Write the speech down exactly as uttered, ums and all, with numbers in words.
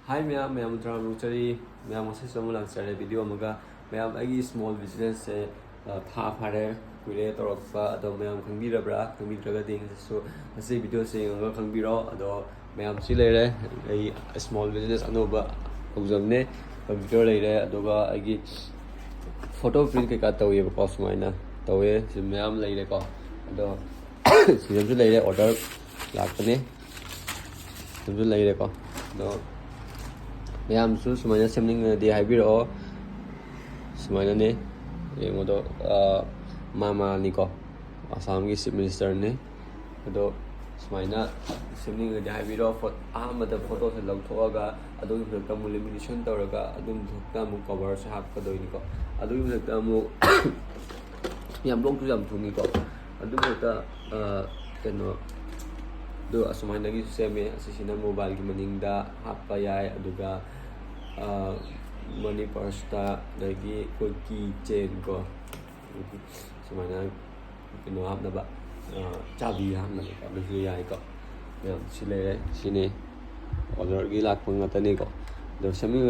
ꯍꯥꯏ ꯃꯌꯥꯝ, ꯃꯌꯥꯝ ꯇꯔꯥꯝꯅ ꯑꯣꯛꯆꯔꯤ꯫ ꯃꯌꯥꯝ ꯉꯁꯤꯁꯨ ꯑꯃꯨꯛ ꯂꯥꯛꯆꯔꯦ video ꯑꯃꯒ꯫ ꯃꯌꯥꯝ, ꯑꯩꯒꯤ small businessꯁꯦ, ꯑ, ꯊꯥ ꯐꯥꯔꯦ, ꯀꯨꯏꯔꯦ ꯇꯧꯔꯛꯄ꯫ ꯑꯗꯣ ꯃꯌꯥꯝ ꯈꯪꯕꯤꯔꯕ꯭ꯔꯥ? ꯈꯪꯕꯤꯗ꯭ꯔꯒꯗꯤ ꯉꯁꯤꯁꯨ, ꯉꯁꯤ videoꯁꯦ ꯌꯦꯡꯉꯒ ꯈꯪꯕꯤꯔꯣ꯫ ꯑꯗꯣ ꯃꯌꯥꯝ, ꯁꯤ ꯂꯩꯔꯦ, ꯑꯩ small business ꯑꯅꯧꯕ ꯍꯧꯖꯕꯅꯦ꯫ Computer ꯂꯩꯔꯦ, ꯑꯗꯨꯒ ꯑꯩꯒꯤ photo print ꯀꯩꯀꯥ ꯇꯧꯋꯦꯕꯀꯣ, ꯁꯨꯃꯥꯏꯅ ꯇꯧꯋꯦ꯫ ꯁꯤ ꯃꯌꯥꯝ ꯂꯩꯔꯦꯀꯣ꯫ ꯑꯗꯣ ꯁꯤꯗꯁꯨ ꯂꯩꯔꯦ, order ꯂꯥꯛꯄꯅꯦ꯫ ꯁꯤꯗꯁꯨ ꯂꯩꯔꯦꯀꯣ꯫ ꯑꯗꯣ ꯃꯌꯥꯝꯁꯨ ꯁꯨꯃꯥꯏꯅ ꯁꯦꯝꯅꯤꯡꯉꯗꯤ ꯍꯥꯏꯕꯤꯔꯛꯑꯣ꯫ ꯁꯨꯃꯥꯏꯅꯅꯦ, ꯌꯦꯡꯉꯣꯗꯣ, ꯑ, ꯃꯥꯃꯥꯅꯤꯀꯣ, ꯑꯁꯥꯝꯒꯤ chief ministerꯅꯤ꯫ ꯑꯗꯣ ꯁꯨꯃꯥꯏꯅ ꯁꯦꯝꯅꯤꯡꯉꯗꯤ ꯍꯥꯏꯕꯤꯔꯣ꯫ ꯐꯣ-, ꯑꯍꯥꯟꯕꯗ photoꯁꯦ ꯂꯧꯊꯣꯛꯑꯒ, ꯑꯗꯨꯒꯤ ꯃꯊꯛꯇ ꯑꯃꯨꯛ lamination ꯇꯧꯔꯒ, ꯑꯗꯨꯒꯤ ꯃꯊꯛꯇ ꯑꯃꯨꯛ coverꯁꯦ ꯍꯥꯞꯀꯗꯣꯏꯅꯤꯀꯣ꯫ ꯑꯗꯨꯒꯤ ꯃꯊꯛꯇ ꯑꯃꯨꯛ ꯌꯥꯝ ꯂꯣꯛꯇꯨ ꯌꯥꯝ ꯊꯨꯡꯉꯤꯀꯣ꯫ ꯑꯗꯨꯒꯤ ꯃꯊꯛꯇ, ꯑ, ꯀꯩꯅꯣ, ꯑꯗꯨ ꯑꯁꯨꯃꯥꯏꯅꯗꯒꯤꯁꯨ ꯁꯦꯝꯃꯦ꯫ ꯑꯁꯤꯁꯤꯅ mobileꯒꯤ ꯃꯅꯤꯡꯗ ꯍꯥꯞꯄ ꯌꯥꯏ, ꯑꯗꯨꯒ, ꯑ, money purseꯇ, ꯑꯗꯒꯤ ꯑꯩꯈꯣꯏ key chain ꯀꯣ, ꯁꯨꯃꯥꯏꯅ ꯀꯩꯅꯣ ꯍꯥꯞꯅꯕ, ꯑ, ꯆꯥꯕꯤ ꯍꯥꯞꯅꯕ ꯑꯗꯨꯁꯨ ꯌꯥꯏꯀꯣ꯫ ꯃꯌꯥꯝ ꯁꯤ ꯂꯩꯔꯦ, ꯁꯤꯅꯤ orderꯒꯤ ꯂꯥꯛꯄ ꯉꯥꯛꯇꯅꯤꯀꯣ꯫ ꯑꯗꯣ ꯁꯦꯝꯅꯤꯡ